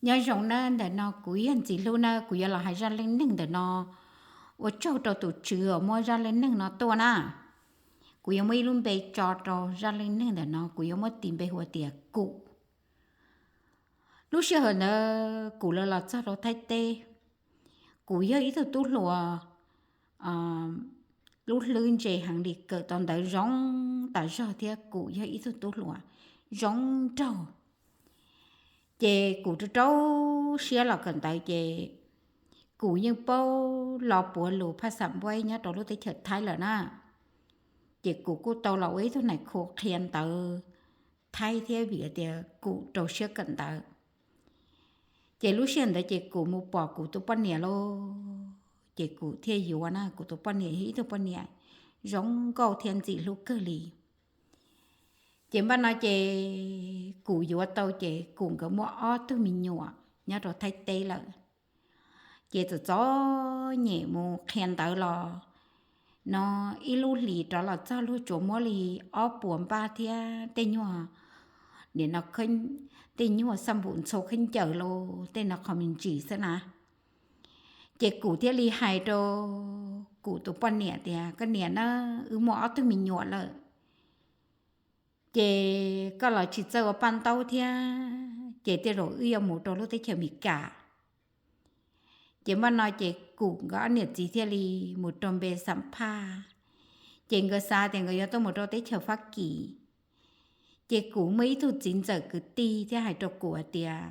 Nyob zoo na, ntawm no kuv yog Ntxim Hlub na, kuv yuav los hais zaj leej neeg ntawm no. Ua tsaug rau tus tswv uas muab zaj leej neeg no tuaj na. Kuv yuav muab ib lub npe tso rau zaj leej neeg ntawm no, kuv yuav muab tis npe hu tias Kum. Lub sij hawm ntawd Kum lawv los txog rau Thaib teb. Kum yog ib tug tub hluas lub hlwb ntse heev li, kawm tau ntawv zoo tas zog thiab Kum yog ib tug tub hluas zoo nraug. Ces Kum rau rau siab los kawm ntawv ces Kum yeej paub lo puav lus phaj xam npuaib nyob rau lub teb chaws Thaib lawm na. Ces Kum kuj tau los ua ib tug nais khu qhia ntawv Thaib thiab vim tias Kum rau siab kawm ntawv. Ces lub sij hawm ntawd ces Kum mus pom Kum tus poj niam lauj, ces Kum thiaj yuav na. Kuv tus poj niam yog ib tug poj niam zoo nkauj thiab Ntxim Hlub kawg li. Ces npaj no ces Kum yuav tau ces Kum nkawd muaj ob tug me nyuam nyob rau Thaib teb lawm. Ces txom txom nyem mus qhia ntawv los no, ib lub hlis rov los txog luag tsuas muab li ob puas npaj thiab tej nyuag, nim no tej nyuag xab npum ntxhua khaub ncaws los tej no qhov me ntsis xwb na. Ces Kum thiaj li hais rau Kum tus poj niam tias, koj niam na, wb muaj ob tug me nyuam lawm, ces koj los tsis txawj ua paj ntaub thiab, ces tej zaum wb yuav mus rau lub teb chaws Amelikas. Ces npaj no ces Kum nkawd ob niam txiv thiaj li mus rau npe xam phaj. Ces nkawd xav tias nkawd yuav tuaj mus rau teb chaws Fab Kis. Ces Kum muaj ib tug txiv ntxawm kwv tij thiaj hais rau Kum hais tias,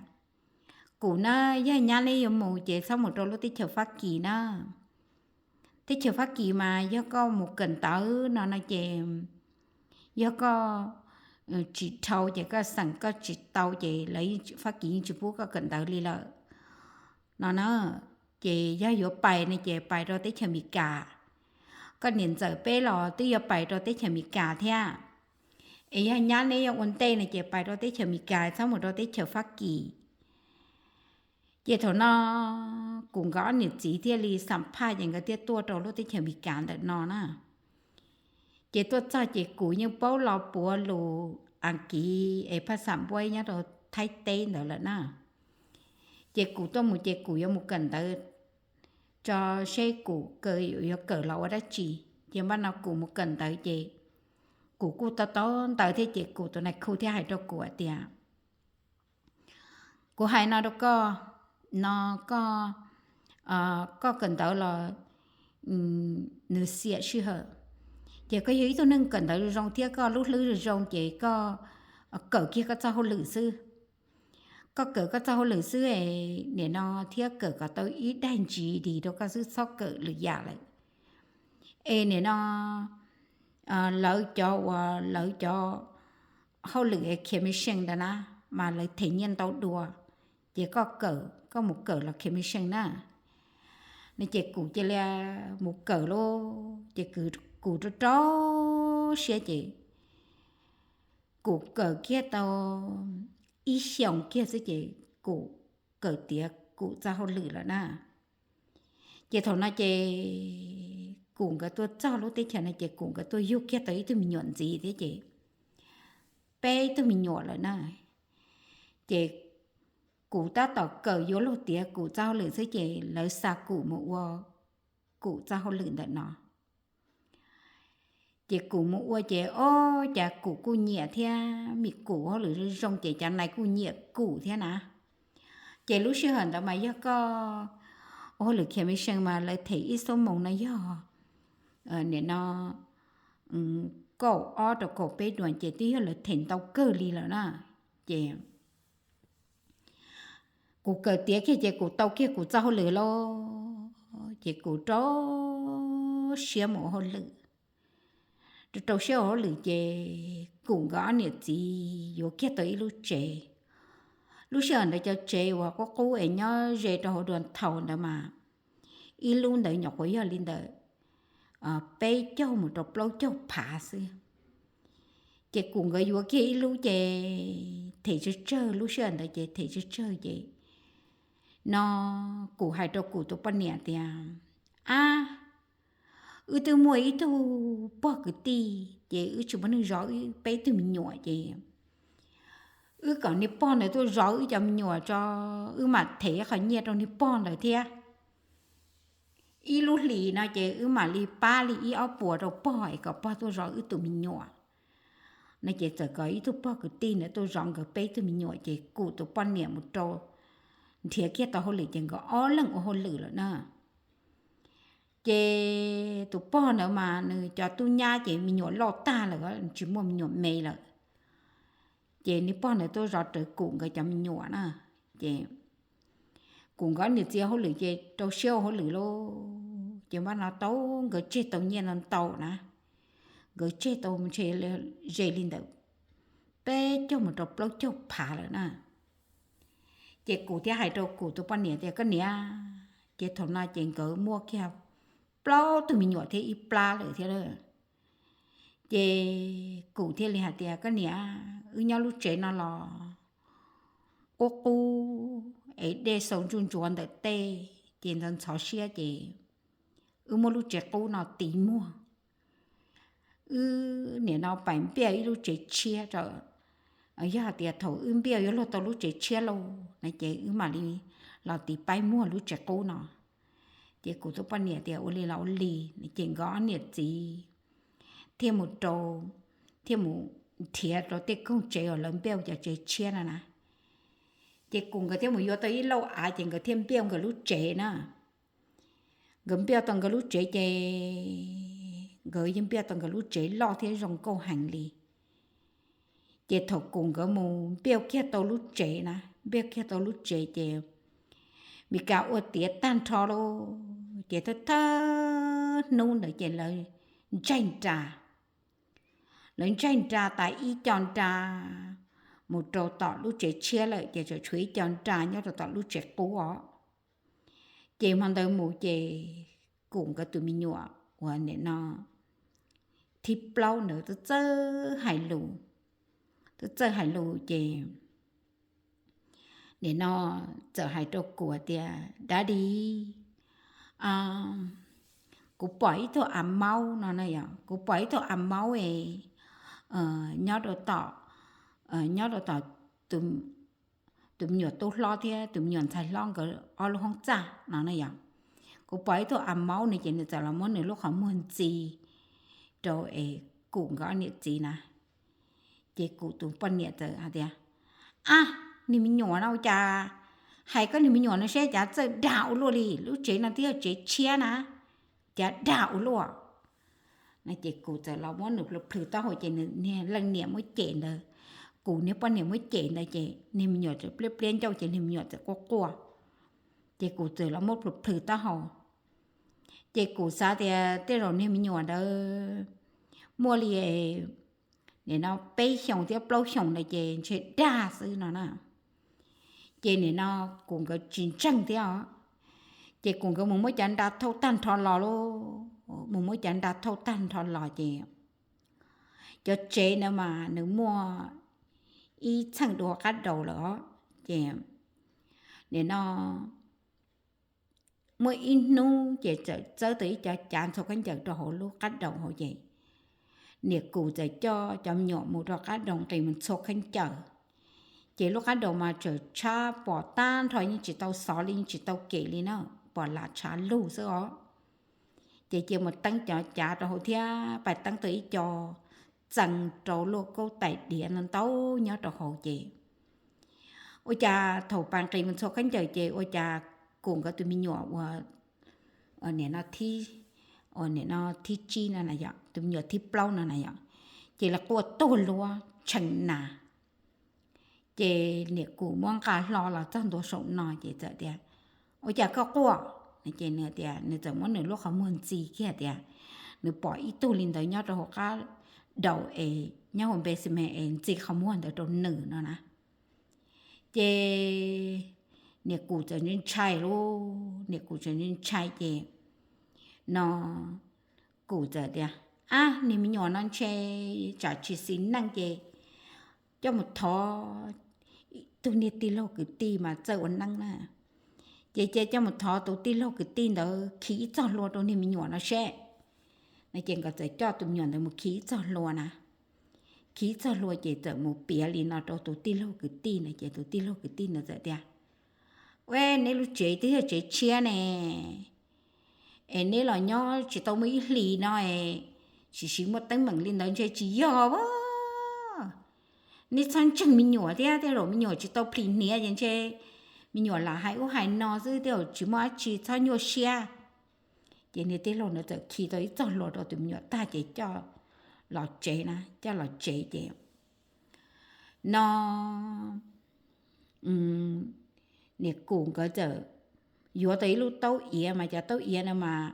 Kum na, yog nyab neb yuav mus ces txhob mus rau lub teb chaws Fab Kis na. Teb chaws Fab Kis mas yog koj mus kawm ntawv no no ces yog koj tsis dhau ces koj xeem koj tsis tau ces lawv, Fab Kis yeej tsis pub koj kawm ntawv li lawm no na. Ces yog yuav pais ne ces pais rau teb chaws Amelikas. Koj niam ntxawm peb los twb yuav pais rau teb chaws Amelikas thiab. Es yog nyab neb yuav ua ntej ne ces pais rau teb chaws Amelikas, txhob mus rau teb chaws Fab Kis. Ces thaum no Kum nkawd ob niam txiv thiaj li xam phaj ces nkawd thiaj tuaj rau lub teb chaws Amelikas ntawm no na. Ces tuaj txog ces Kum yeej paub lo puav lus Askiv es phaj xam npuaib nyob rau Thaib teb ntawd lawm na. Ces Kum tuaj mus ces Kum yuav mus kawm ntawv tso seb Kum yuav kawm los ua dab tsi. Ces npaj no Kum mus kawm ntawv ces Kum kuj tau tau ntawv thiab ces Kum tus nais khu thiaj hais rau Kum hais tias, Kuv hais no rau koj, no koj, koj kawm ntawv los nws xiam sij hawm, ces koj yog ib tug neeg kawm ntawv zoo thiab koj lub hlwb zoo ces koj kawm kiag koj txoj hauj lwm xwb. Koj kawm koj txoj hauj lwm xwb, nim no thiab kawm kom tau ib daim G E D rau koj xwb, txhob kawm lwm yam lawm. Es nim no lawv cov uas lawv cov hauj lwm commission ntawd na, mas lawv them nyiaj ntau dua, ces koj kawm, koj mus kawm los commission na. No ces Kum cia li mus kawm lauj, ces Kum rau rau siab ces Kum kawm kiag tau ib xyoos kiag xwb ces Kum kawm tiav Kum txoj hauj lwm lawm na. Ces thaum no ces Kum nkawd tuaj txog lub teb chaws no ces Kum nkawd tuaj yug kiag tau ib tug me nyuam ntxiv thiab ces peb tug me nyuam lawm na. Ces Kum tab tom kawm yuav luag tiav Kum txoj hauj lwm xwb ces lawv xa Kum mus ua Kum txoj hauj lwm ntawm no. Ces Kum mus ua ces ob, cas Kum kuj nyiam thiab, vim Kum hauj lwm zoo ces cov nais kuj nyiam Kum thiab na. Ces lub sij hawm ntawd mas yog koj ua hauj lwm commission mas lawv them ib xuab moos no yog nim no kaum ob rau kaum peb duas ces twb yog lawv them ntau kawg li lawm na. Ces Kum kawm tiav kiag ces Kum tau kiag Kum txoj hauj lwm lauj, ces Kum rau siab mus ua hauj lwm. Rau rau siab ua hauj lwm ces Kum nkawd ob niam txiv yuav kiag tau ib lub tsev. Lub sij hawm ntawd cov tsev uas qub qub es nyob ze rau hauv downtown ntawd mas ib lub ntawd nyuam qhuav yog li ntawm peb caug mus rau plaub caug phav xwb. Ces Kum nkawd yuav kiag ib lub ces them tsawg tsawg, lub sij hawm ntawd ces them tsawg tsawg ces no Kum hais rau Kum tus poj niam tias, ab, wb twb muaj ib tug pog kwv tij ces wb tsis muaj neeg zov wb peb tug me nyuam ces wb kom niag pog ntawd tuaj zov wb cov me nyuam tso, wb mam them qhov nyiaj rau niag pog ntawd thiab. Ib lub hlis no ces wb mam li pab li ib ob puas rau pog es kom pog tuaj zov wb tus me nyuam. No ces txawm kom ib tug pog kwv tij ntawd tuaj zov nkawd peb tug me nyuam ces Kum tus poj niam mus rau nrhiav kiag tau hauj lwm ces nkawd ob leeg ua hauj lwm lawm na. Ces tus pog ntawd mas nws cov tub nyab ces me nyuam loj tag lawm, tsis muaj me nyuam me lawm. Ces niag pog ntawd tuaj zov rawv Kum nkawd cov me nyuam na. Ces Kum nkawd niam txiv hauj lwm ces rau siab ua hauj lwm lauj, ces npaj no tau nkawd tseg tau nyiaj no ntau na, nkawd tseg tau ntshe ze li ntawm peb caug mus rau plaub caug phav lawm na. Ces Kum thiaj hais rau Kum tus poj niam tias, Koj niam, ces thaum no ces nkawd muaj kiag plaub tug me nyuam thiab ib plab lawm thiab. Ces Kum thiaj li hais tias, Koj niam, wb nyob lub tsev no los qub qub es dej xaus ntsuj ntsuav ntawm tej ces ntxhov ntxhov siab ces wb muab lub tsev qub no tiv muag. Wb nim no pais npiaj ib lub tsev tshiab rau, yog hais tias thaum wb npiaj yuav luag tau lub tsev tshiab lauj no ces wb mam li los tiv paib muag lub tsev qub no. Ces Kum tus poj niam tias, Ua li los ua li. Ces nkawd ob niam txiv thiaj mus rau, thiaj mus nrhiav rau tej koog tsev uas lawv npiaj cov tsev tshiab no na. Ces Kum nkawd thiaj mus yuav tau ib lauj av ces nkawd thiaj npiaj nkawd lub tsev na. Nkawd npiaj tau nkawd lub tsev ces nkawd yeej npiaj tau nkawd lub tsev loj thiab zoo nkauj heev li. Ces thaum Kum nkawd mus npiaj kiag tau lub tsev na, npiaj kiag tau lub tsev ces Mes Kas ua tiav tag nrho lauj, ces thawj thawj hnub ntawd ces lawv ntsaig nra. Lawv ntsaig nra tas ib co nra mus rau tom lub tsev tshiab lawm ces tseem tshuav ib co nra nyob rau tom lub tsev qub os. Ces hmo ntawd mus ces Kum nkawd tus me nyuam uas nim no thib plaub ntawd twb txawj hais lus, twb txawj hais lus ces nim no txawm hais rau Kum tias, Daddy, kuv pom ib tug a maub no na yom, kuv pom ib tug a maub es nyob rau tom, nyob rau tom tus me nyuam tub hlob thiab tus me nyuam ntxhais hlob nkawd ob lub hoob txaj no na yom. Kuv pom ib tug a maub no ces nws txawm los muab nws lub qhov muag ntxi rau es Kum nkawd ob niam txiv na. Ces Kum tus poj niam txawm hais tias, Ab, niag me nyuam no ua cas, hais koj niag me nyuam no seb cas txawj dag ua luaj li, lub tsev no twb yog tsev tshiab na, cas dag ua luaj. No ces Kum txawm los muab nws plhws plhws taub hau ces nws niag leej niam muab cem ntawd, Kum niag poj niam muab cem ntawd ces niag me nyuam txawm pliab pliab ncauj ces niag me nyuam txawm quaj quaj. Ces Kum txawm los muab plhws plhws taub hau. Ces Kum xav tias tej zaum niag me nyuam ntawd muaj li nim no peb xyoos thiab plaub xyoos ntawd ces ntshe dag xwb no na. Ces nim no Kum nkawd tsis ntseeg thiab os. Ces Kum nkawd mus muab cov nra thauj tag nrho los lauj, mus muab cov nra thauj tag nrho los ces cov tsev ntawd mas nws muaj ib txheej dua qab daus lawm os. Ces nim no muaj ib hnub ces txawm txawb tau ib co cav ntxhua khaub ncaws rau hauv lub qab daus hauv ces niam Kum txawm coj cov me nyuam mus rau qab daus nqis mus ntxhua khaub ncaws. Ces lub qab daus mas tseem tshav pom tag nrho yeej tsis tau xov li yeej tsis tau kem li na, pom lam tshav lug xwb os. Ces cia mus teeb cov cav rau hauv thiab pais teeb tau ib co txee rau luaj kaub tais diav ntau ntau nyob rau hauv ces ua cas thaum pais nqis mus ntxhua khaub ncaws ces ua cas Kum nkawd tus me nyuam uas nim no thib, nim no thib tsib no na yom, tus me nyuam thib plaub no na yom, ces lawv quaj tuag luag tshee nas. Ces niam Kum muab nqa hlo los txog ntua saum no ces txawm tias, Ua cas koj quaj? Ces nws tias nws txawm muab nws lub qhov muag ntxi kiag tias nws pom ib tug li ntawd nyob rau hauv qab daus es nyob hauv npe xi me es ntxi qhov muag ntawd rau nws no na. Ces niam Kum txawm ntshai lauj, niam Kum txawm ntshai ces no Kum txawm tias, Ab, niag me nyuam no ntshe tsam tsis xis neej ces coj mus thov tus niag tij laug kwv tij mas txawj ua neeb na. Ces cia coj mus thov tus tij laug kwv tij ntawd khi ib txoj hlua rau niag me nyuam no seb. No ces nkawd txawm coj tus me nyuam ntawd mus khi ib txoj hlua na. khi txog hlua ces txawm mus piav li no rau tus tij laug kwv tij na, ces tus tij laug kwv tij na txawm tias, Ua, neb lub tsev twb yog tsev tshiab ne, es neb los nyob tsis tau muaj ib hlis no es tsis siv muaj teeb meem li ntawd ntshe tsis yog a. Neb txhob ntseeg me nyuam thiab, tej zaum me nyuam tsis tau plhis hniav ces ntshe me nyuam lam hais ub hais no xwb, tej zaum tsis muaj dab tsi, txhob nyuaj siab. Ces niag tij laug ntawd txawm khi tau ib txoj hlua rau tus me nyuam tag ces coj los tsev na, coj los tsev ces no niam Kum nkawd txawm yuav tau ib lub taub iav mas cov taub iav no mas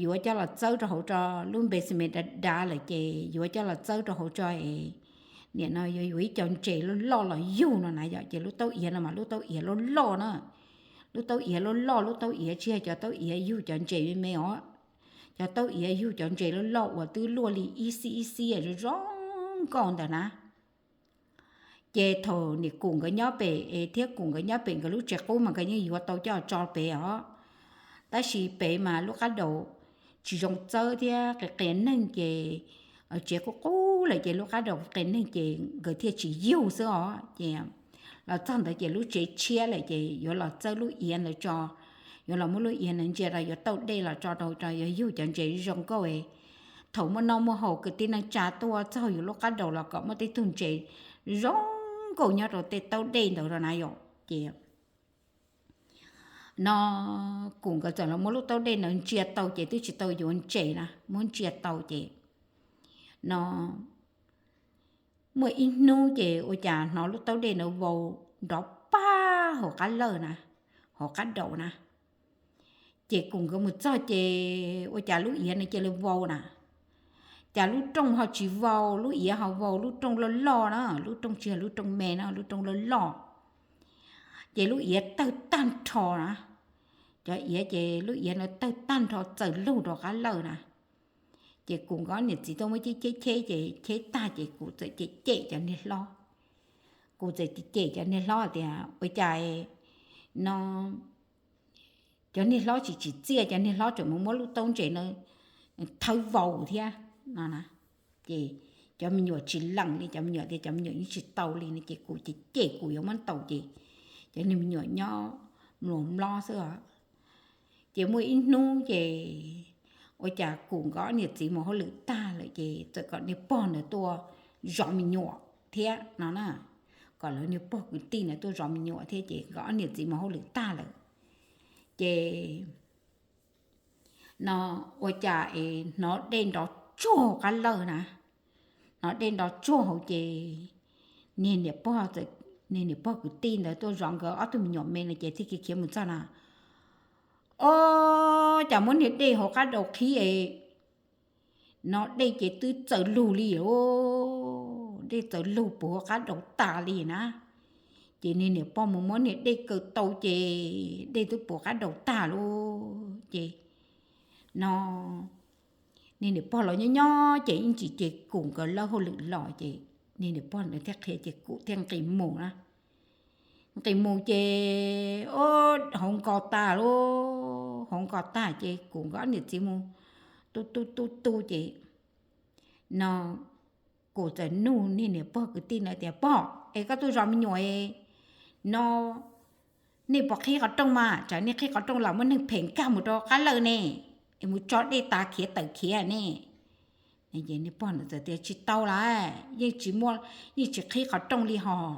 yuav coj los txawb rau hauv tso, lub npe xi me dav dav lawm ces yuav coj los txawb rau hauv tso es nim no yuav yuav ib co ntses loj loj los yug no na yom. Ces lub taub iav no mas lub taub iav loj loj na, lub taub iav loj loj, lub taub iav tsis yog cov taub iav yug cov ntses me me os, cov taub iav yug cov ntses loj loj uas twb luaj li ib xib ib xib zoo zoo nkauj ntawd na. Ces thaum niam Kum nkawd nyob pem es thiab Kum nkawd nyob pem nkawd lub tsev qub mas nkawd yeej yuav tau coj tso pem os. Tab sis pem mas lub qab daus tsis zoo txawb thiab qias qias neeg ces tsev qub qub lawm ces lub qab daus qias qias neeg ces nkawd thiaj tsis yug xwb os. Ces los txog ntawd ces lub tsev tshiab lawm ces yuav los txawb lub iav ntawd tso, yuav los muab lub iav ntawd ntsia rau yuav tauj dej los tso rau rau yuav yug cov ntses zoo nkauj. Thaum muaj noj muaj haus kwv tij neej tsa tuaj txog yus lub qab daus los kom muaj tej tug ntses zoo nkauj nyob rau tej taub dej ntawd rau na yom. Ces no Kum nkawd txawm los muab lub taub dej ntawd ntsia tau ces twb tsis tau yuav ntses na, muab ntsia tau ces no muaj ib hnub ces ua cas hnov lub taub dej ntawd vau nrov pag hauv qab lawj na, hauv qab daus na. Ces Kum nkawd mus txog ces ua cas lub iav no cia li vau na, cas lub rooj ho tsis vau, lub iav ho vau, lub rooj loj loj na, lub rooj tsis yog lub rooj me no, lub rooj loj loj. Ces lub iav tawg tag nrho na, cov iav ces lub iav no tawg tag nrho txawm lug rau qab lawj na. Ces Kum nkawd niam txiv tuaj muab cheb cheb cheb ces cheb tag ces Kum txawm cem cem cov niag hlob. Kum txawm cem cov niag hlob tias ua cas no cov niag hlob tsis tsim txiaj, cov niag hlob tseem mus muab lub taub ntses no thawb vau thiab no na. Ces cov me nyuam tsis lees li, cov me nyuam tias cov me nyuam yeej tsis tau li no ces Kum cem cem Kum yuav muab ntaus ces cov niag me nyuam nyob mluas mlob xwb os. Ces muaj ib hnub ces ua cas Kum nkawd niam txiv mus hauj lwm tag lawm ces txawm kom niag pog ntawd tuaj zov me nyuam thiab no na, kom lawv niag pog kwv tij ntawd tuaj zov me nyuam thiab ces nkawd niam txiv mus hauj lwm tag lawm ces no ua cas es hnov dej nrov tsuag hauv qab lawj na, hnov dej nrov tsuag hauv ces niag niam pog, niag niam pog kwv tij ntawd tuaj zov nkawd ob tug me nyuam me no ces thiaj khiav khiav mus txog na. Ob, cas muab niag dej hauv qab daus qhib es no dej ces twb txawm lug li os, dej txawm lug puv hauv qab daus tas li na. Ces niag niam pog mus muab niag dej kaw tau ces dej twb puv qab daus tag lauj. Ces no niag niam pog los nyob nyob ces ib ntsis ces Kum nkawd lawb hauj lwm los ces niag niam pog ntawd thiaj qhia ces Kum thiaj nqis mus na. Nqis mus ces hauv nkos tas lauj, hauv nkos tag ces Kum nkawd niam txiv mus tu tu tu tu ces no Kum txawm nug niag niam pog kwv tij na tias, Pog, es koj tuaj zov me nyuam no nej puas qhib qhov rooj mas? Tsam nej qhib qhov rooj los muaj neeg phem nkag mus rau qab lawj ne, es mus tso dej tas khiav tawm khiav ne. Niag pog ntawd txawm tias, Tsis tau lawm, yeej tsis muaj, yeej tsis qhib qhov rooj li hos.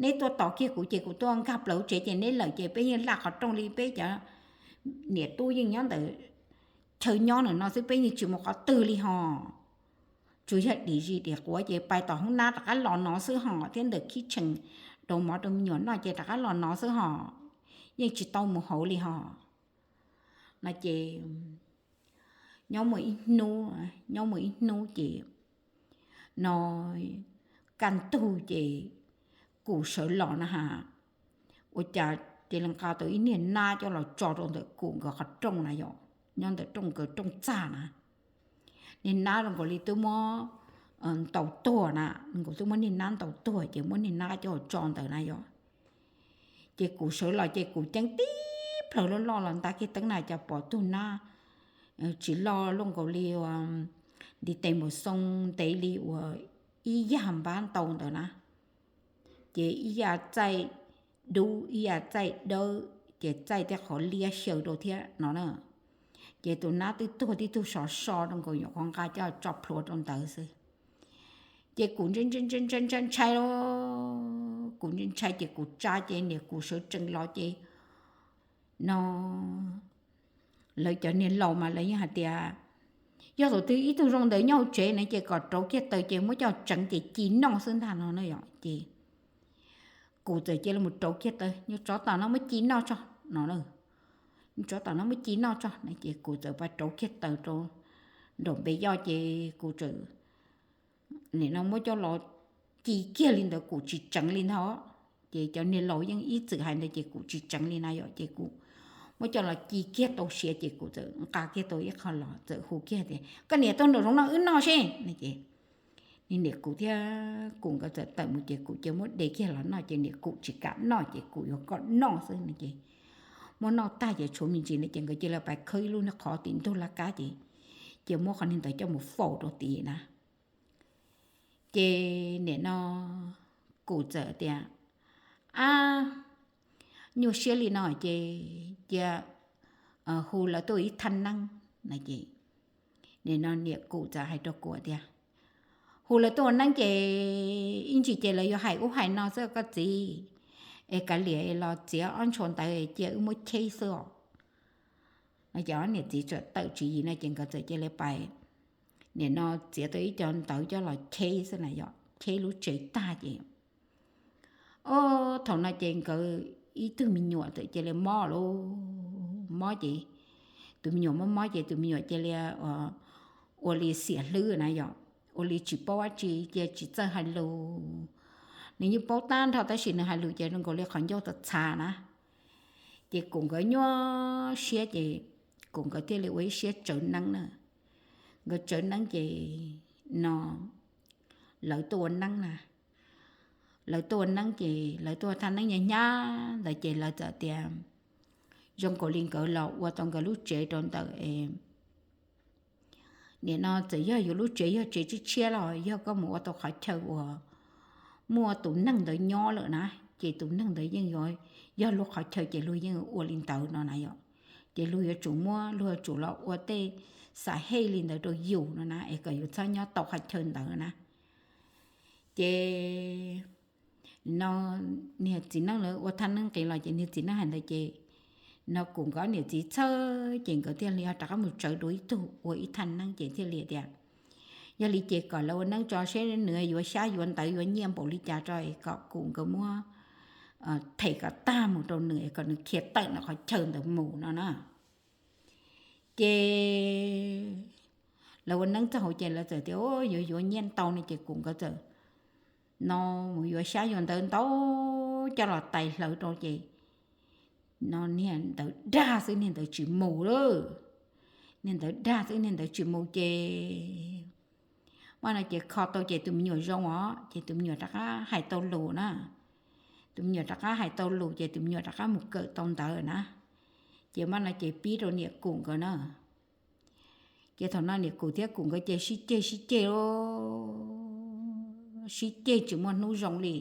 Neb tuaj tos kiag kuv ces kuv tuaj nkag plaws tsev ces neb lawm ces peb yeej laj qhov rooj li, peb cov niam tub yeej nyob ntawm chaw nyob ntawm no xwb, peb yeej tsis mus qhov twg li hos. Tsuas yog dim zis dim quav ces pais tom hoob nab rov qab los no xwb hos, thiab ntawm khib tshee rau mov rau me nyuam noj ces rov qab los no xwb hos, yeej tsis tau mus hauv li hos. No ces nyob muaj ib hnub, nyob muaj ib hnub ces no kaj ntug ces Kum sawv los na has, ua cas cia li nqa tau ib niag nab coj los tso rau ntawm Kum nkawd qhov rooj na yom, nyob ntawm rooj nkawd rooj txag na. Niag nab zoo nkaus li twb muab ntaus tuag na, nkaus twb muab niag nab ntaus tuag ces muab niag nab coj tso ntawd na yom. Ces Kum sawv los ces Kum ceeb tib plhaws loj loj los nta kiag teeb na cas pom tug nab tsis loj luaj nkaus li ntiv tes mus xoo ntev li uas ib yam npab ntau ntawd na, ces ib yam txaij dub ib yam txaij dawb, ces txaij tej qhov liab xyaw rau thiab no na. Ces tus nab twb tuag tib tug sov so rau nkaus nyuam qhuav nqa coj tso plhuav rau ntawd xwb. Ces kuv ntshai ntshai ntshai ntshai lauj, kuv ntshai ntshai ces kuv tsa ces niam kuv sawv tsees los ces no lawv cov niag laus mas lawv yeej hais tias, yog thaum twg ib tug zoo ntawd nyob hauv tsev na ces kom rauv kiag taws ces muab coj tseev ces ci noj xwb ntag no na yom. Ces kuv txawm cia li mus rauv kiag taws, nyuag tsov tom no muab ci noj tso no, nyuag tsov tom no muab ci noj tso na. Ces kuv txawm pais rauv kiag taws rau nraum npe yoj ces kuv txawm nim no muab coj los ci kiag li ntawd, kuv tsis tseev li ntag. Ces cov niag laus yeej ib txwm hais ntawd ces kuv tsis tseev li na yom. Ces kuv muab coj los ci kiag tau siav ces kuv txawm nqa kiag tau ib qho los txawm hu kiag tias, koj niam tuaj nraum zoov no wb noj seb no ces niam kuv thiab kuv nkawd txawm tawm mus ces kuv cia muab de kiag los noj ces niam kuv tsis kam noj ces kuv yuav kom noj xwb no ces muab noj tag ces tshuav me ntsis na ces nkawd cia li pais khawb ib lub niag qhov tim ntug laj kab ces cia muab qhov niag ntawd coj mus faus rau tid na. Ces nim no kuv txawm tias, ab, nyuaj siab li no ces cia hu lawv tuaj ua ib thaj neeb na ces nim no niam kuv txawm hais rau kuv tias, hu lawv tuaj ua neeb ces ib ntsis ces lawv yuav hais ub hais no xwb koj txiv, es kav liam los txiav ob ntshua ntawd cia wb muab cheb xwb os. No ces ob niam txiv txawm tawm tswv yim no ces nkawd txawm cia li pais, nim no txiav tau ib co ntawv coj los cheb xwb na yom, cheb lub tsev tag ces o, thaum no ces nkawd ib tug me nyuam txawm cia li mob lauj, mob ces tus me nyuam mob mob ces tus me nyuam cia li ua li xiam hlwb na yom, ua li tsis paub dab tsi, cia tsis txawj hais lus. Nws yeej paub tag nrho tab sis nws hais lus ces zoo nkaus li qhov ncauj txhav txhav na. Ces kuv nkawd nyuaj siab ces kuv nkawd thiaj li ua ib siab tsawv neeb na. Nkawd tsawv neeb ces no lawv tuaj ua neeb na, lawv tuaj ua neeb ces lawv tuaj ua thaj neeb hnyav hnyav ntawd ces lawv txawm tias zoo nkaus li nkawd los ua tau nkawd lub tsev rau ntawm nim no txawm yog yuav lub tsev yog tsev tshiab tshiab los yog koj mus ua tau qhov chaw uas muaj tus neeg ntawd nyob lawm na, ces tus neeg ntawd yeej yuav yog luag qhov chaw ces luag yeej ua li ntawd no na yom. Ces luag yuav tsum muab, luag yuav tsum los ua tej xam hej li ntawd rau yus no na es kom yus txhob nyob tau qhov chaw ntawd na. Ces no niag txiv neeb lawv ua thaj neeb nqis los ces niag txiv neeb hais ntawd ces no kuv nkawd niam txiv txhawj ces nkawd thiaj li rov qab mus tsawv dua ib tug ua ib thaj neeb ces thiaj li tias yog li ces kom lawv ua neeb tso seb nws yuav xyab yuav ntawv yuav nyiaj npaum li cas tso es kom kuv nkawd muab them kom tag mus rau nws es kom nws khiav tawm ntawm qhov chaw ntawd mus no na. Ces lawv ua neeb txog hauv ces lawv txawm tias yuav yuav nyiaj ntau no ces kuv nkawd txawm no mus yuav xyab yuav ntawv ntau coj los tais hlawv rau ces no niag ntawd dag xwb, niag ntawd tsis mus lawm. Niag ntawd dag xwb, niag ntawd tsis mus ces mas no ces kho tau ces tus me nyuam zoo os ces tus me nyuam rov qab hais tau lus na. Tus me nyuam rov qab hais tau lus ces tus me nyuam rov qab mus kawm tau ntawv na. Ces mas no ces pib rau niam kuv nkawd na. Ces thaum no niam kuv thiab kuv nkawd ces sib ceg sib ceg, sib ceg tsis muaj hnub zoo li.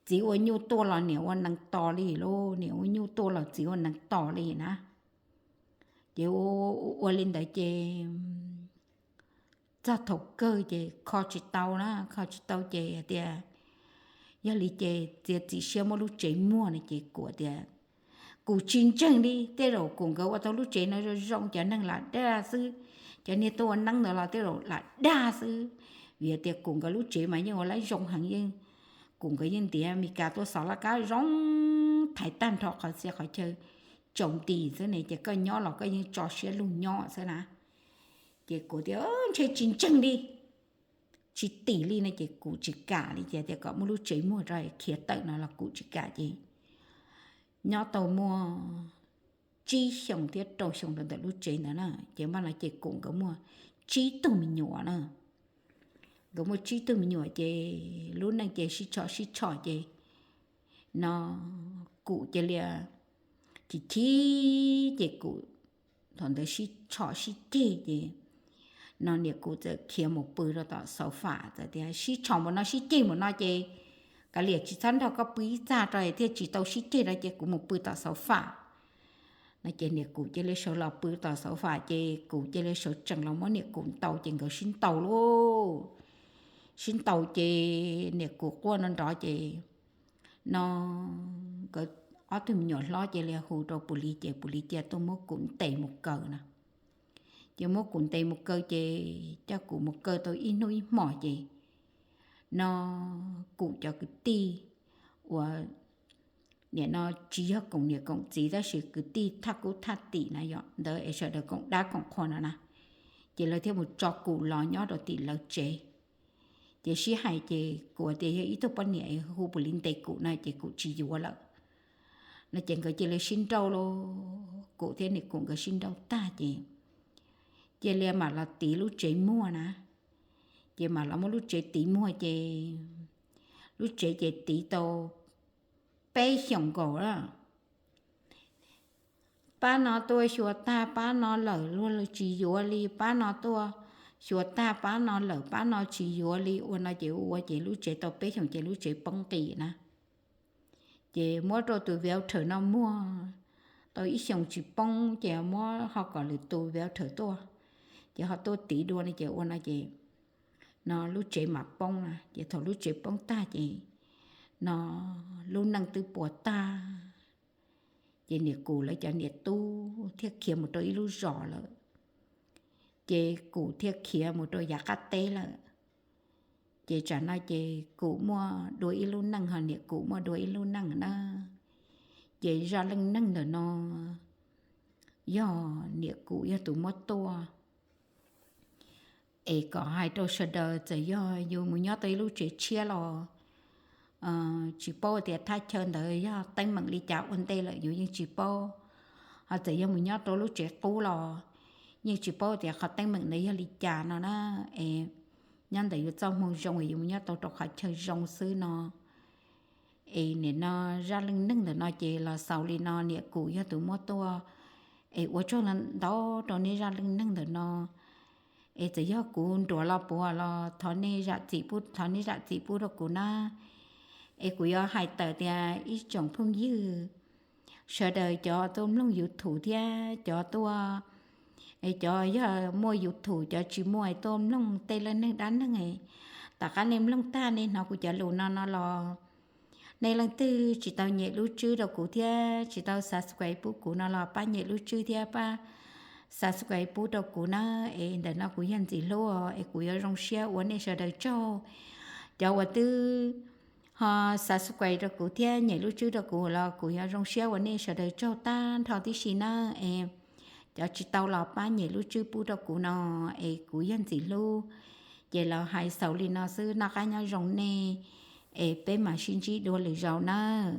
Txiv ua nyuj tuaj los niam ua nees tos li lauj, niam ua nyuj tuaj los txiv ua nees tos li na. Ces ua li ntawd ces txog thaum kawg ces kho tsis tau na, kho tsis tau ces tias yog li ces txiav txim siab muab lub tsev muag no ces kuv tias kuv tsis ntseeg li, tej zaum kuv nkawd ua tau lub tsev no zoo zoo cov neeg lam dag xwb, cov niag tuaj ua neeb ntawd los tej zaum lam dag xwb. Vim tias kuv nkawd lub tsev mas yeej ua lab zoo heev, yeej kuv nkawd yeej ntiav Meskas tuaj xov laj kab zoo, thaiv tag nrho qhov txhia qhov chaw tsaus nti xwb ne, ces koj nyob los koj yeej tso siab lug nyob xwb na. Ces kuv tias ntshe tsis ntseeg li, tsis tim li no ces kuv tsis kam li, ces tias kom muab lub tsev muag rau khiav tawm no los kuv tsis kam ces nyob tau muaj tsib xyoos thiab rau xyoo rau ntawm lub tsev ntawd na, ces mas no ces kuv nkawd muaj tsib tug me nyuam na. Nkawd muaj tsib tug me nyuam ces lub neej ces sib tshom sib tshom ces no kuv cia li chim chim ces kuv thaum ntawd sib tshom sib ceg ces no niam kuv txawm khiav mus pw rau tom xauv fam, txawm tias sib tshoom mus no sib ceg mus no ces kav liam tsis txhob nrog koj pw ib txaj rau thiaj tsis tau sib ceg no ces kuv mus pw tom xauv fam no ces niam kuv cia li sawv los pw tom xauv fam ces kuv cia li sawv tsees los muab niam kuv ntaus ces nkawd sib ntaus lauj. Sib ntaus ces niam kuv quaj no nrov ces no nkawd ob tug me nyuam hlob cia li hu rau pus lis ces pus lis cia tuaj muab kuv ntes mus kaw na. Ces muab kuv ntes mus kaw ces coj kuv mus kaw tau ib hnub ib hmos ces no kuv cov kwv tij uas nim no tsis yog koom niam koom txiv tab sis kwv tij thaj kub thaj tim na yom ntawd es sawv daws koom dab koom qhua no na, ces lawv thiaj mus tso kuv los nyob rau tim lawv tsev. Ces sib hais ces kuv tias yog ib tug poj niam hu pus lis ntes kuv na ces kuv tsis yuav lawm no ces nkawd cia li sib nrauj lauj. Kuv thiab niam kuv nkawd sib nrauj tag ces cia li mam los tiv lub tsev muag na. Ces mam los muab lub tsev tiv muag ces lub tsev ces tiv tau peb xyoos nkaus lawm. Pab no tuaj xyuas tag pab no lawm luag tsis yuav li, pab no tuaj xyuas tag pab no lawm pab no tsis yuav li, ua no ces ua ces lub tsev tau peb xyoos ces lub tsev poob nqis na. Ces muab rau tus viv thawm no muag tau ib xyoos tsis poob ces muab ho kom lwm tus viv thawm tuaj, ces ho tuaj tiv dua no ces ua no ces no lub tsev mam poob na. Ces thaum lub tsev poob tag ces no lub neej twb puas tag. Ces niam kuv lawv cov niam tub thiaj khiav mus rau ib lub zos lawm, ces kuv thiaj khiav mus rau yav qab teb lawm. Ces tsam no ces kuv muaj dua ib lub neej ho niam kuv muaj dua ib lub neej na. Ces zaj leej neeg ntawm no yog niam kuv yog tus muab tuaj. Es kom hais rau sawv daws txawm yog yus mus nyob tau ib lub tsev tshiab los tsis paub tias thaj chaw ntawd yog teeb meem li cas ua ntej lawm yus yeej tsis paub. Ho txawm yog mus nyob rau lub tsev qub los yeej tsis paub tias qhov teeb meem ntawd yog li cas no na. Es nyob ntawm yus txoj hmoo zoo es yus mus nyob tau rau qhov chaw zoo xwb no. Es nim no zaj leej neeg ntawm no ces los xaus li no, niam kuv yog tus muab tuaj. Es ua tsaug ntau rau nej zaj leej neeg ntawm no. Es txawm yog kuv nruam los puas los thov nej zam txim pub, thov nej zam txim pub rau kuv na. Es kuv yuav hais tawm tias ib tsoom phooj ywg sawv daws cov tuaj mloog YouTube thiab cov tuaj, es cov yog muaj YouTube cov tsis muaj tuaj mloog tej leej neeg dab neeg, tom qab nej mloog tag nej hnov kuv cov lus no no los nej leej twg tsis tau nyem lub tswb rau kuv thiab tsis tau subscribe pub kuv no los pab nyem lub tswb thiab pab subscribe pub rau kuv na. Es ntawm no kuv yog Ntxim Hlub es kuv yuav zoo siab ua nej sawv daws tsaug. Cov uas twb ho subscribe rau kuv thiab nyem lub tswb rau kuv los kuv yuav zoo siab ua nej sawv daws tsaug tag nrho tib si na. Es cov tsis tau los pab nyem lub tswb pub rau kuv no. Es kuv yog Ntxim Hlub, ces los hais xaus li no xwb, noj qab nyob zoo nej, es peb mam sib ntsib dua lwm zaus nawb.